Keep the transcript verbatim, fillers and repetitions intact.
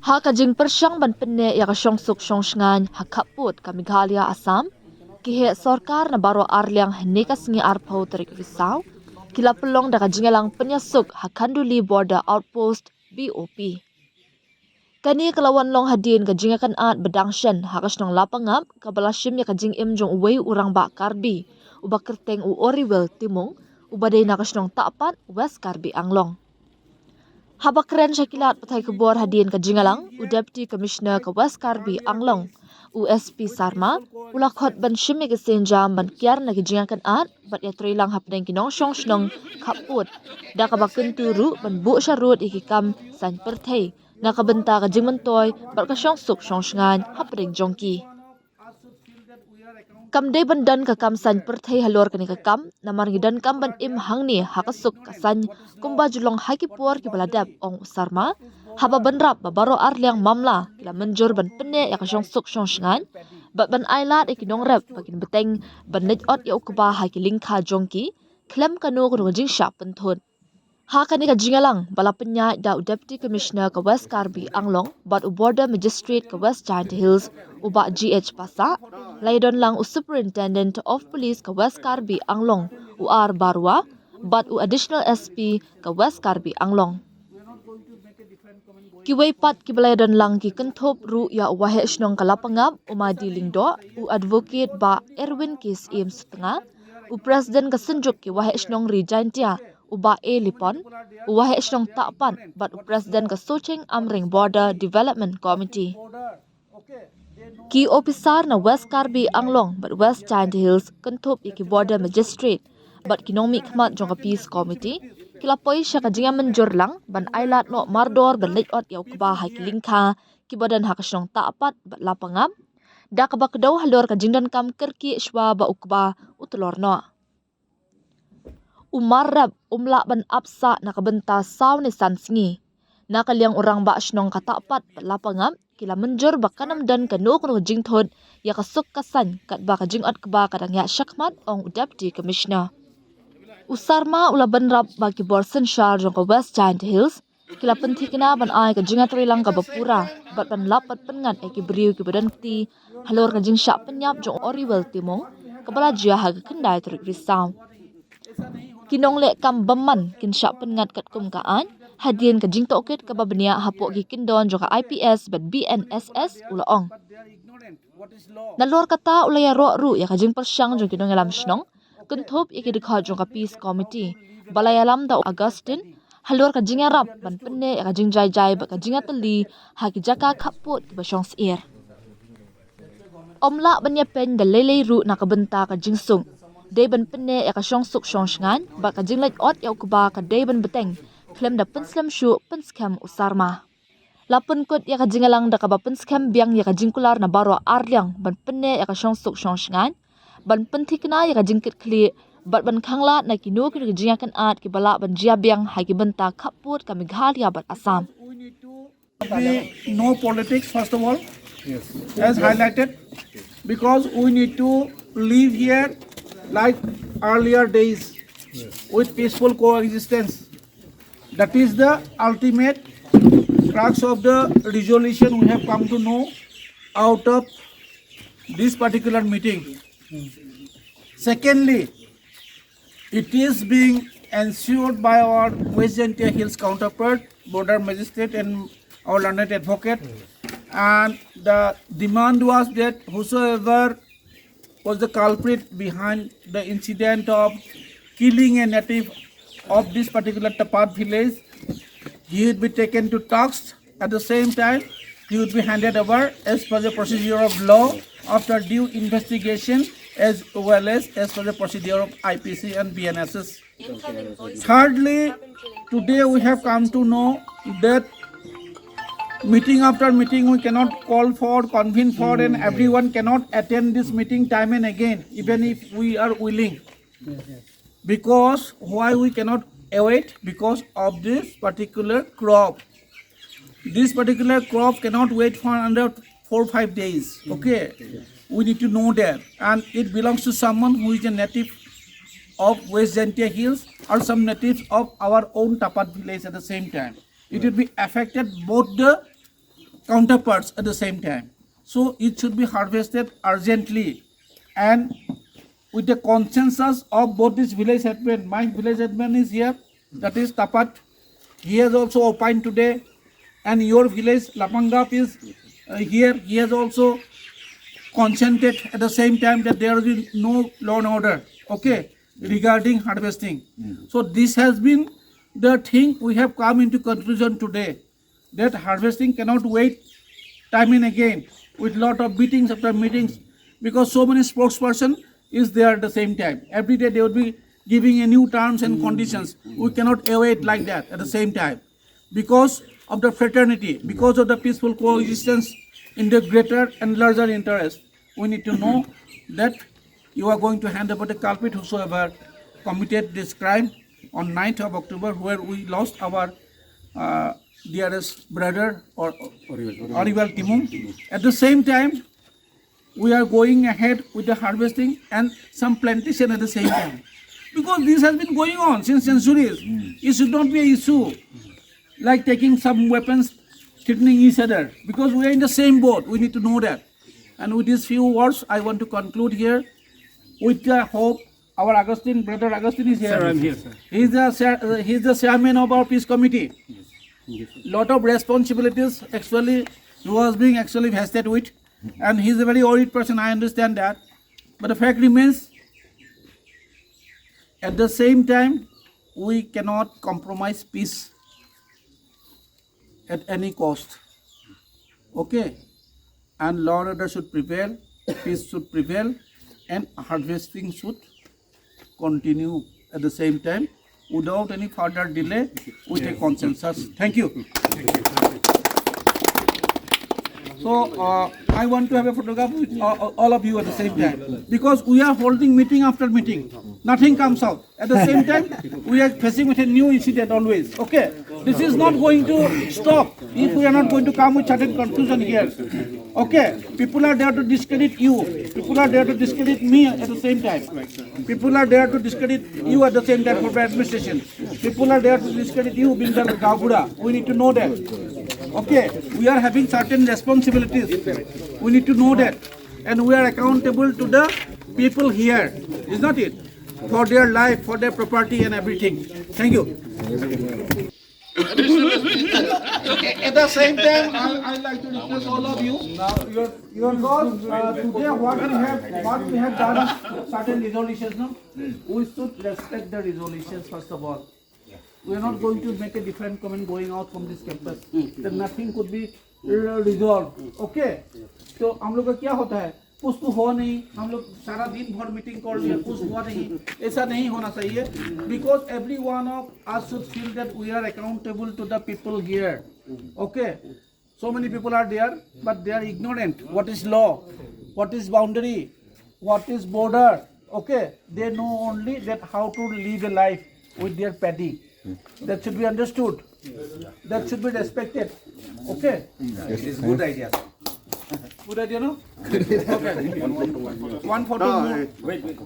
Ha ka jingpyrshang ban pynneh ïa ka shongsuk shongshngaiñ ha khappud ka Meghalaya Assam, ki heh sorkar na baroh arliang hynne ka sngi arphew tarik Risaw ki la pynlong da ka jingïalang pynïasuk ha Khanduli Border Outpost, B O P. Kane ka la wan long hadien ka jingïakynad ba dang shen ha ka shnong Lapangap kaba la shim ïa ka jingim jong uwei u rangbah Karbi uba kyrteng u Oriwell Timung, uba dei na ka shnong Tahpat, West Karbi Anglong. Haba kren sha ki lad pathai khubor hadien ka jingïalang, u Deputy Commissioner ka West Karbi Anglong, u S P Sarma, u la khot ban shim ïa ki sienjam ban kiar na ki jingïakynad bad ïatreilang hapdeng ki nongshong shnong khappud, da kaba kyntu ruh ban buh sharud ïa ki kam saiñ pyrthei na ka bynta ka jingmyntoi bad ka shongsuk shongshngaiñ hapdeng jong ki. Kam dei ban don ka kam saiñ pyrthei halor kane ka kam, namar ngi donkam ban im hangne ha ka suk ka saiñ kumba ju long ha ki por kiba la dep, ong u Sarma, haba bynrap ba baroh arliang mamla ki la mynjur ban pynneh ïa ka shongsuk shongshngaiñ bad ban ailad ïa ki nongrep ba kin bteng ban leit ot ïa u kba ha ki lyngkha jong ki khlem kano kano ka jingshah pynthut. Ha kane ka jingïalang ba la pynïaid da u Deputy Commissioner ka West Karbi Anglong bad u Border Magistrate ka West Jaintia Hills, u Bah G H Passah, la ïadon lang u Superintendent of Police ka West Karbi Anglong, u R Barua, bad u Additional S P ka West Karbi Anglong. Kiwei pat kiba la ïadon lang ki kynthup ruh ïa u Waheh Shnong ka Lapangap, u Madi Lyngdoh, u Advocate Bah Erwin K Syiem Sutnga, u President ka Synjuk ki Waheh Shnong Ri Jaintia, u Bah A Lipon, u Waheh Shnong Tahpat bad u President ka Socheng Amreng Border Development Committee. Ki ophisar na West Karbi Anglong bad West Jaintia Hills, kynthup ïa ki Border Magistrate bad ki nongmihkhmat jong ka Peace Committee, ki la poi sha ka jingïamynjur lang ban ailad noh mardor ban leit ot ïa u kba ha ki lyngkha kiba don ha ka shnong Tahpat bad Lapangap, da kaba kdew halor ka jingdonkam kyrkieh shuwa ba u kba u tlor noh. U mar rep um lah ban ap sah na ka bynta saw ne san sngi. Na ka liang u rangbah shnong ka Tahpat bad Lapangap, ki la mynjur ba kan ym don kano kano ka jingthut ïa ka suk ka saiñ katba ka jingot kba ka dang ïaid shakhmat, ong u Deputy Commissioner. U Sarma u la bynrap ba ki bor synshar jong ka West Jaintia Hills ki la pynthikna ban ai ka jingïatreilang kaba pura bad ban lap bad pynngat ïa ki briew kiba don kti halor ka jingshah pynïap jong u Oriwell Timung kaba la jia ha ka khyndai tarik Risaw. Ki nongleh kam bymman kin shah pynngat katkum ka aiñ hadien ka jingtohkit kaba bniah hapoh ki kyndon jong ka I P S bad B N S S, u la ong. Nalor kata u la ïaroh ruh ïa ka jingpyrshang jong ki nongïalam shnong kynthup ïa ki dkhot jong ka Peace Committee ba la ïalam da u Augustine halor ka jingïarap ban pynneh ïa ka jingjai jai bad ka jingïatylli ha ki jaka khappud kiba shong syier. Ym lah ban ïapeiñ da lei lei ruh na ka bynta ka jingsuk. Dei ban pynneh ïa ka shongsuk shongshngaiñ bad ka jingleit ot ïa u kba ka dei ban bteng khlem da pynslem shuh, pynskhem u Sarma. La pynkut ïa ka jingïalang da kaba pynskhem biang ïa ka jingkular na baroh arliang ban pynneh ïa ka shongsuk shongshngaiñ, ban pynthikna ïa ka jingkitkhlieh bad ban khanglad na kino kino ki jingïakynad kiba lah ban jia biang ha ki bynta khappud ka Meghalaya bad Assam. Be no politics, first of all, as highlighted, because we need to live here like earlier days with peaceful coexistence. That is the ultimate crux of the resolution we have come to know out of this particular meeting. Secondly, it is being ensured by our West Jaintia Hills counterpart, border magistrate, and our learned advocate. And the demand was that whosoever was the culprit behind the incident of killing a native of this particular Tapat village, he would be taken to task. At the same time, he would be handed over as per the procedure of law after due investigation as well as as per the procedure of I P C and B N S S. Thirdly, today we have come to know that meeting after meeting we cannot call for, convene for, and everyone cannot attend this meeting time and again, even if we are willing. Because why we cannot await? Because of this particular crop. This particular crop cannot wait for under four five days. Okay, we need to know that, and it belongs to someone who is a native of West Jaintia Hills or some natives of our own Tapat village at the same time. It will be affected both the counterparts at the same time. So it should be harvested urgently and with the consensus of both these village headmen. My village headman is here, that is Tapat. He has also opined today, and your village Lapangap is uh, here. He has also consented at the same time that there will be no law and order, okay, regarding harvesting. So this has been the thing we have come into conclusion today, that harvesting cannot wait time and again with lot of meetings after meetings, because so many spokesperson is there at the same time. Every day they would be giving a new terms and conditions. We cannot await like that at the same time. Because of the fraternity, because of the peaceful coexistence in the greater and larger interest, we need to know that you are going to hand over the culprit whosoever committed this crime on ninth of October, where we lost our uh, dearest brother or Oriwal Timung. At the same time, we are going ahead with the harvesting and some plantation at the same time. Because this has been going on since centuries. It should not be an issue like taking some weapons, threatening each other. Because we are in the same boat, we need to know that. And with these few words, I want to conclude here with the hope. Our Augustine, brother Augustine is here. Sir, I'm here, sir. He's the chair- uh, he's the chairman of our peace committee. Lot of responsibilities actually he was being actually vested with, and he's a very worried person. I understand that, but the fact remains, at the same time, we cannot compromise peace at any cost. Okay? And law and order should prevail, peace should prevail, and harvesting should continue at the same time without any further delay, with a consensus. Thank you. So uh, I want to have a photograph with uh, all of you at the same time, because we are holding meeting after meeting. Nothing comes out. At the same time, we are facing with a new incident always. Okay, this is not going to stop if we are not going to come with certain conclusion here. Okay, people are there to discredit you. People are there to discredit me at the same time. People are there to discredit you at the same time for the administration. People are there to discredit you, being the Gaonbura. We need to know that. Okay, we are having certain responsibilities. We need to know that. And we are accountable to the people here, is not it? For their life, for their property and everything. Thank you. At the same time, I, I like to request all of you. Now, your, your because uh, today what we have, what we have done is certain resolutions, no? We should respect the resolutions first of all. We are not going to make a different comment going out from this campus. Then nothing could be uh, resolved. Okay? तो हम लोग का क्या होता है, कुछ तो हुआ नहीं, हम लोग सारा दिन भर मीटिंग कर लिया, कुछ हुआ नहीं, ऐसा नहीं होना चाहिए। Because every one of us should feel that we are accountable to the people here. Okay? So many people are there, but they are ignorant. What is law? What is boundary? What is border? Okay, they know only that how to live a life with their paddy. That should be understood. That should be respected. Okay? It is good idea, sir. Good idea, no? Okay. One photo more. Wait, wait.